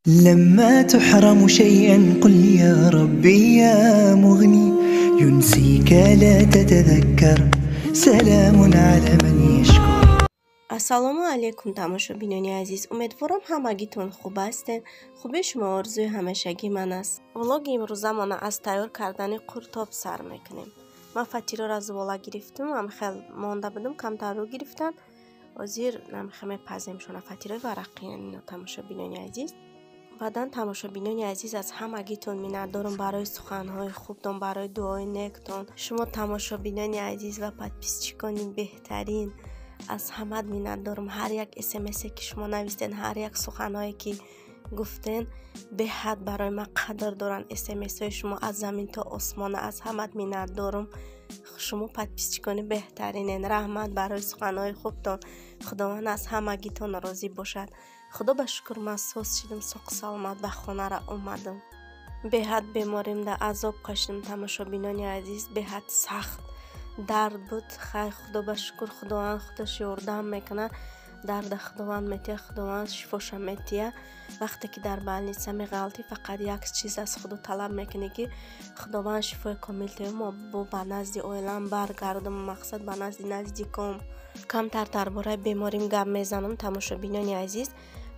لما تحرم شيئا قل يا ربي يا مغني ينسيك لا تتذكر سلام على من يشكر. Ассалому алайкум, тамошобинони азиз, умедворам, ҳамагитон хуб ҳастед. Хубии шумо орзуи ҳамешагии ман аст. Влоги имрӯзамона аз тайёр кардани қуртоб сар мекунем. Ман фатироро зувола гирифтам, ҳамхел монда будам, камтар рӯ гирифтам. Ҳозир ҳамхел мепаземшона, фатирои варақиян ино, тамошобинони азиз. Баъдан, тамошобинони азиз, аз ҳамагитон миннатдорам барои суханҳои хубтон, барои дуои нектон. Шумо, тамошобинони азиз ва подписчикони беҳтарин, аз ҳамат миннатдорам. Ҳар як смсе, ки шумо навистен, ҳар як суханҳое, ки гуфтен, беҳад барои ман қадр доранд. Смсҳои шумо аз замин то осмона. Аз ҳамат миннатдорам. Шумо подписчикони беҳтаринен. Раҳмат барои суханҳои хубтон. Худованд аз ҳамагитон розӣ бошад. Худо ба шукр, ман соз шидам, соқ саломат ба хонара омадам. Беҳад беморимда азоб кашидам, тамошобинони азиз, беҳад сахт дард буд. Хай, Худо ба шукр, Худованд худаш ёрдам мекунад. Дарда Худованд метиҳад, Худованд шифоша метиҳад. Вақте ки дар больница меғалтӣ, фақат як чиз аз Худо талаб мекунӣ, ки Худованд шифои комил диҳад, мо бо ба назди оилам баргардам, мақсад, ба назди наздиком. Камтар дар бораи беморим гап мезанам, тамошобинони азиз.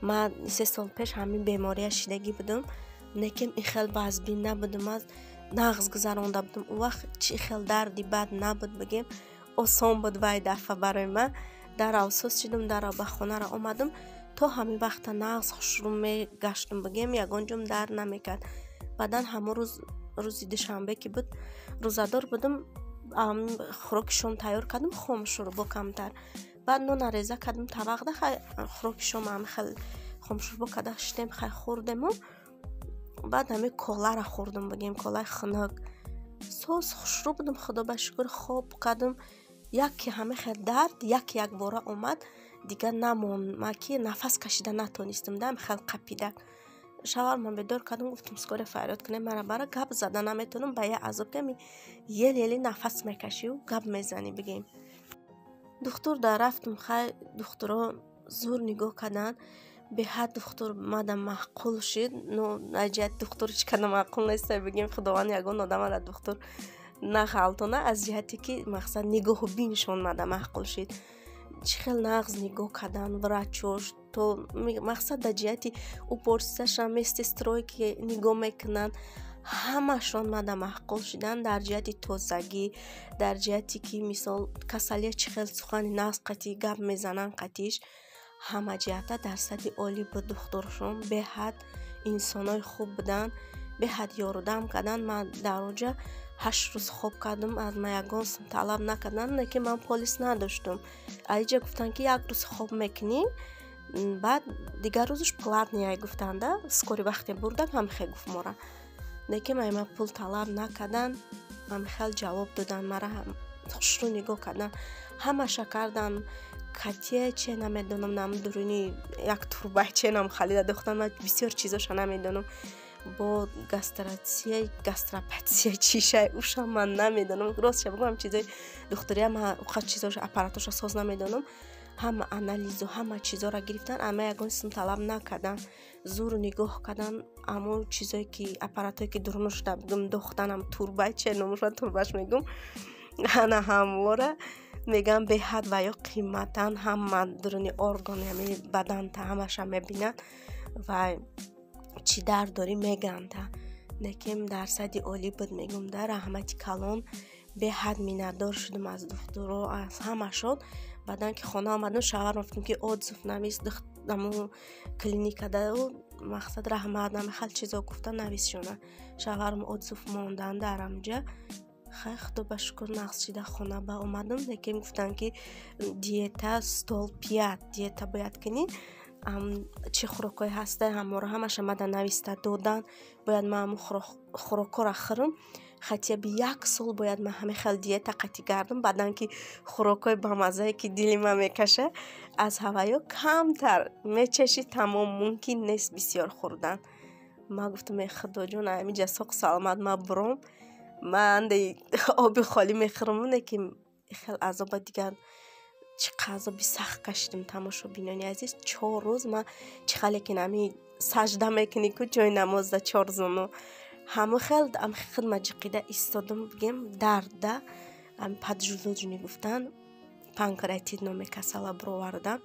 Ман 3 сол пеш ҳамин бемория шидагӣ будам, лекин ин хел вазбин набудам, аз нағз гузаронда будам. Он вақт чӣ хел дарди бад набуд, бигем, осон буд. Вай дафъа барои ман дарав соз шидам, дарав ба хонара омадам. То ҳамин вақта нағз хушрӯ мегаштам, бигем, ягон ҷом дард намекард. Баъдан ҳамон рӯз, рӯзи душанбе ки буд, рӯзадор будам, хӯроки шом тайёр кардам, хом шӯрбо камтар. Баъд нона реза кардам табақда. Хай, хӯроки шом ҳами хел хомшӯрбо карда шиштем, хай, хӯрдему баъд ҳами колара хӯрдам, бигем, колаи хунук. Соз хушрӯ будам, Худо ба шукр, хоб кардам. Яке ҳами хел дард як якбора омад, дигар намонд, ма ки нафас кашида натонистам да, ҳами хел қапида. Шавҳарман бедор кардам, гуфтам: «Скорая фарёд кунем мара, бара гап зада наметавонам», ба як азоб ки еле еле нафас мекашию гап мезанӣ, бигем. Духтур да рафтам. Хай, духтуро зур нигоҳ карданд. Беҳад духтур мада маъқул шид. Ну, аз ҷиҳати духтур ҳеч када маъқул неста, бигем, Худованд ягон одамара духтур нағалтона. Аз ҷиҳате ки, мақсад, нигоҳу биншон мада маъқул шид, чӣ хел нағз нигоҳ кардан врачош, то мақсад, дар ҷиҳати уборщицаша, медсестрое, ки нигоҳ мекунанд, ҳамашон мада маъқул шиданд. Дар ҷиҳати тозагӣ, дар ҷиҳате ки, мисол, касалия чӣ хел сухани нағз қатъи гап мезананд қатиш, ҳама ҷиҳата дар сатҳи олӣ буд духтуршон. Беҳад инсонои хуб буданд, беҳад ёрдам карданд. Ман дар онҷа 8 рӯз хоб кардам, аз ман ягон сум талаб накарданд, лекин ман полис надоштум. Аиҷа гуфтанд, ки як рӯз хоб мекунӣ, баъд дигар рӯзаш платный гуфтанда. Скорый вақте бурдам, ҳамихел гуфт мора, лекин ай ман пул талаб накарданд. Ҳамихел ҷавоб доданд мара, хушрӯ нигоҳ карданд, ҳамаша карданд. Катия че намедонам, нам дуруни як турбаче нам халида дохтан, ман бисёр чизоша намедонам. Бо гастратсия, гастропатия чишай, уша ман намедонам. Ростша бигӯям, чизои духтурия ман уқа чизоша, аппаратоша соз намедонам. Ҳама анализу ҳама чизоро гирифтан, ама ягон сум талаб накарданд. Зур нигоҳ кардан, ҳамон чизое ки, аппаратое ки дурунушда, бигӯм, дохтанам, турбаче номуш, ман турбаш мегӯм, ана ҳамвора мегӯям, беҳад ва ё қиматан. Ҳама дуруни орган, яъне баданта ҳамаша мебинанд ва чӣ дард дорӣ мегӯянд. Лекин дар сатҳи олӣ буд, мегӯм да, раҳмати калон. Беҳад миннатдор шудам аз духтуро, аз ҳамашон. Баъдан ки хона омадам, шавҳарам гуфтам, ки отзыв навис даму клиникадау, мақсад, раҳмат, намехал чизо гуфта нависшона. Шавҳарам отзыв мондан дар амҷа. Хай, Худо ба шукр, нағз шида хона ба омадам. Лекин гуфтанд, ки диета стол пять диета бояд кунӣ, чӣ хӯрокҳое ҳаста, ҳаморо ҳамаша мада нависта додан. Бояд ман ҳамун хӯрокҳоро хӯрам, хотя бы як сол бояд ман ҳамин хел диета қатъӣ гардам. Баъдан ки хӯрокҳои бамаззае, ки дили ман мекаша, аз ҳаваё камтар мечашӣ, тамом, мумкин нест бисёр хӯрдан. Ман гуфтам: «Э, Худоҷон, ҳаминҷа соқ саломат ман буром, ман анде оби холӣ мехӯрам». Лекин хел азоба дигар чӣ қадр азоби сахт кашидам, тамошобинони азиз. 4 рӯз ман чӣ хеле ки ҳамин Сажда мекунӣ ку ҷои намозда чорзону. Ҳамон хел хидма ҷиқида истодум, бигем, дарда поджелудочный гуфтан, панкреатит номи касала бировардан.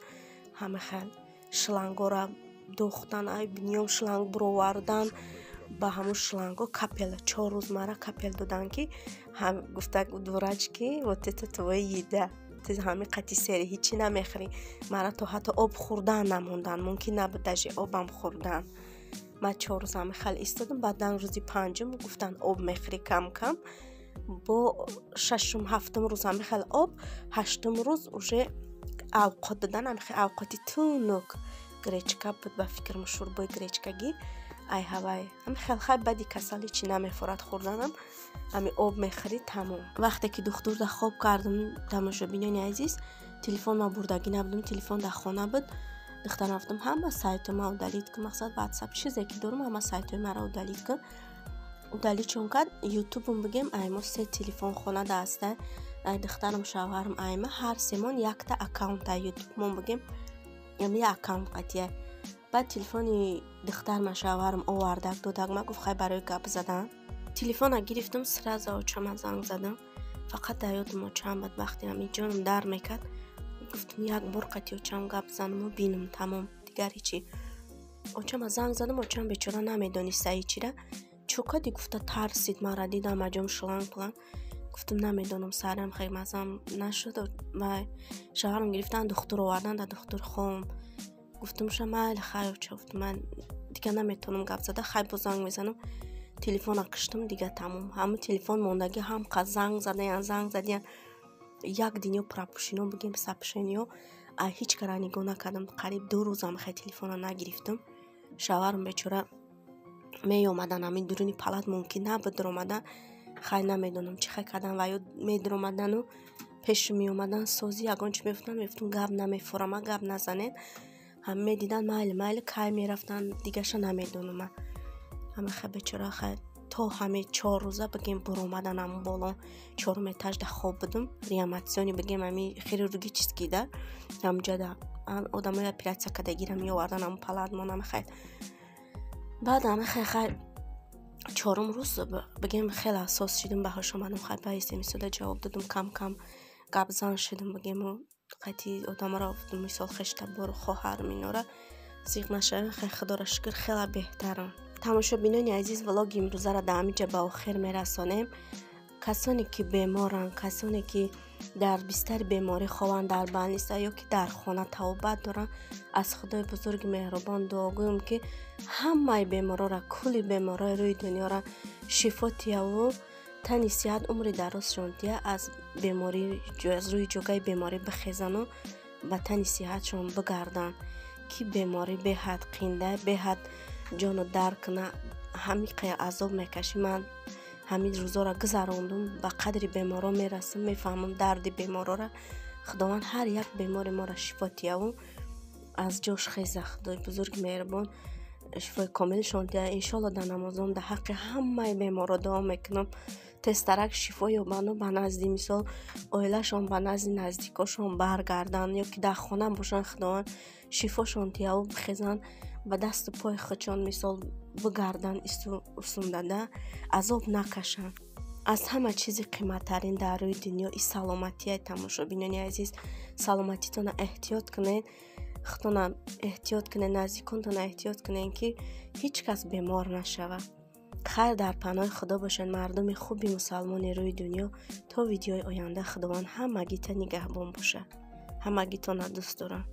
Ҳама хел шлангора духтан, ай бинём шланг бировардан, ба ҳамун шланго капель, 4 рӯз мара капель додан, ки гуфта врач, ки вот это твоя еда, ты ҳами қати сери ҳичӣ намехӯрӣ. Мара то ҳатто об хӯрдан намондан, мумкин набуд даже обам хӯрдан. Ман 4 рӯз ҳами хел истодам. Баъдан рӯзи панҷум гуфтанд, об мехӯрӣ кам кам. Бо шашум, ҳафтум рӯз ҳами хел об, ҳаштум рӯз уже авқот додан, ҳами хел авқоти тунук, гречка буд ба фикрам, шӯрбои гречкагӣ, ай ҳавай ҳами хел. Хай, баъди касал ҳичи намефорад хӯрданам, ҳами об мехӯрӣ, тамом. Вақте ки духтурда хоб кардам, тамошобинони азиз, телефон ма бурдагӣ набудам, телефон дар хона буд. Духтарам гуфтам, ҳама сайтҳои ма удалить кун, мақсад, Ватсап, чизе ки дорам, ҳама сайтҳои маро удалить кун. Удалить чун кард Ютубум, бигем, аймо се телефон хонада аста, ай духтарам, шавҳарам, айма, ҳар семон якта аккаунта Ютубмон, бигем, я аккаунт қатия. Баъд телефони духтарма шавҳарам овардак додак, ма гуфт, хай, барои гап задан. Телефона гирифтам, сразу очама занг задам. Фақат дар ёдам очам буд, вақте ҳамин ҷонам дар мекард, гуфтам, як бор қати очам гап занаму бинам, тамом, дигар ҳичи. Очама занг задам, очам бечора намедониста ҳичира. Чӯ кади, гуфта, тарсид, мара дидам аҷом шланг планг. Гуфтам, намедонам, сарам хел мазам нашуд. Ва шавҳарам гирифтан, духтур овардан, дар духтур хом. Гуфтам ша, майли, хай, оча, гуфтам, ман дигар наметавонам гап зада, хай, боз занг мезанам. Телефона киштам, дигар тамом. Ҳамун телефон мондагӣ, ҳам қад занг задаян, занг задиян, як дунё пропущено, бигем, сообщениё, а ҳеҷ кара нигоҳ накардам. Қариб 2 рӯзам хай телефона нагирифтам. Шавҳарам бечора меомадан, ҳамин дуруни палат мумкин набуд дуромадан. Хай, намедонам чӣ хай кардан, ва ё медуромадану пеши меомадан, созӣ ягон чи мегуфтам, мегуфтам, гап намефорама, гап назанед. Ҳам медидан, майли, майли, кай мерафтан, дигаша намедонам. Ҳама хай бечора, хай, то ҳами 4 рӯза, бигем, буромадан ҳамун боло, чорум этажда хоб будум, реанимационный, бигем, ҳами хирургический да, ҳамҷода одамои оператсия кардагира меовардан ҳамун палатмон. Ҳама хай, баъд ҳама хай, хай, чорум рӯз, бигем, хеле ҳассос шидум, ба ҳуш омадам. Хай, ба смсода ҷавоб додум, кам кам гапзан шидум, бигему, қати одаморо, мисол, хештабору хоҳарам, инора зиқ нашавем. Хай, худоро шукр, хеле беҳтарам. Тамошобинони азиз, влоги имрӯзаро дар ҳаминҷа ба охир мерасонем. Касоне ки беморанд, касоне ки дар бистари беморӣ хованд, дар больница ё ки дар хона тавбат доранд, аз Худои бузурги меҳрубон дуогӯем, ки ҳамаи беморора, кулли беморои рӯи дунёра шифо тияву тани сиҳат, умри дарозшон тия, аз беморӣ, аз рӯи ҷогаи беморӣ бихезану ба тани сиҳатшон бигарданд, ки беморӣ беҳад қинда, беҳад ҷону дар куна, ҳамин азоб мекашӣ. Ман ҳамин рӯзоро гузарондум, ба қадри беморо мерасам, мефаҳмам дарди беморора. Худованд ҳар як бемори моро шифо тияву аз ҷош хеза. Худои бузурги меҳрубон шифои комилшон диҳад, иншолло. Дар намозом дар ҳаққи ҳамаи беморро дуо мекунам, тезтарак шифо ёбанду ба назди, мисол, оилашон, ба назди наздикошон баргарданд, ё ки дар хона бошанд, Худованд шифошон диҳаву бихезанд, ба дасту пои худшон, мисол, бигарданд, исту усундада азоб накашанд. Аз ҳама чизи қиматтарин дар рӯи дунё и саломатия. Тамошобинони азиз, саломатитона эҳтиёт кунед, худтона эҳтиёт кунед, наздиконтона эҳтиёт кунед, ки ҳеҷ кас бемор нашавад. Хайр, дар паноҳи Худо бошед, мардуми хуби мусалмони рӯи дунё. То видеои оянда Худованд ҳамагита нигаҳбон бошад. Ҳамагитона дӯст дорам.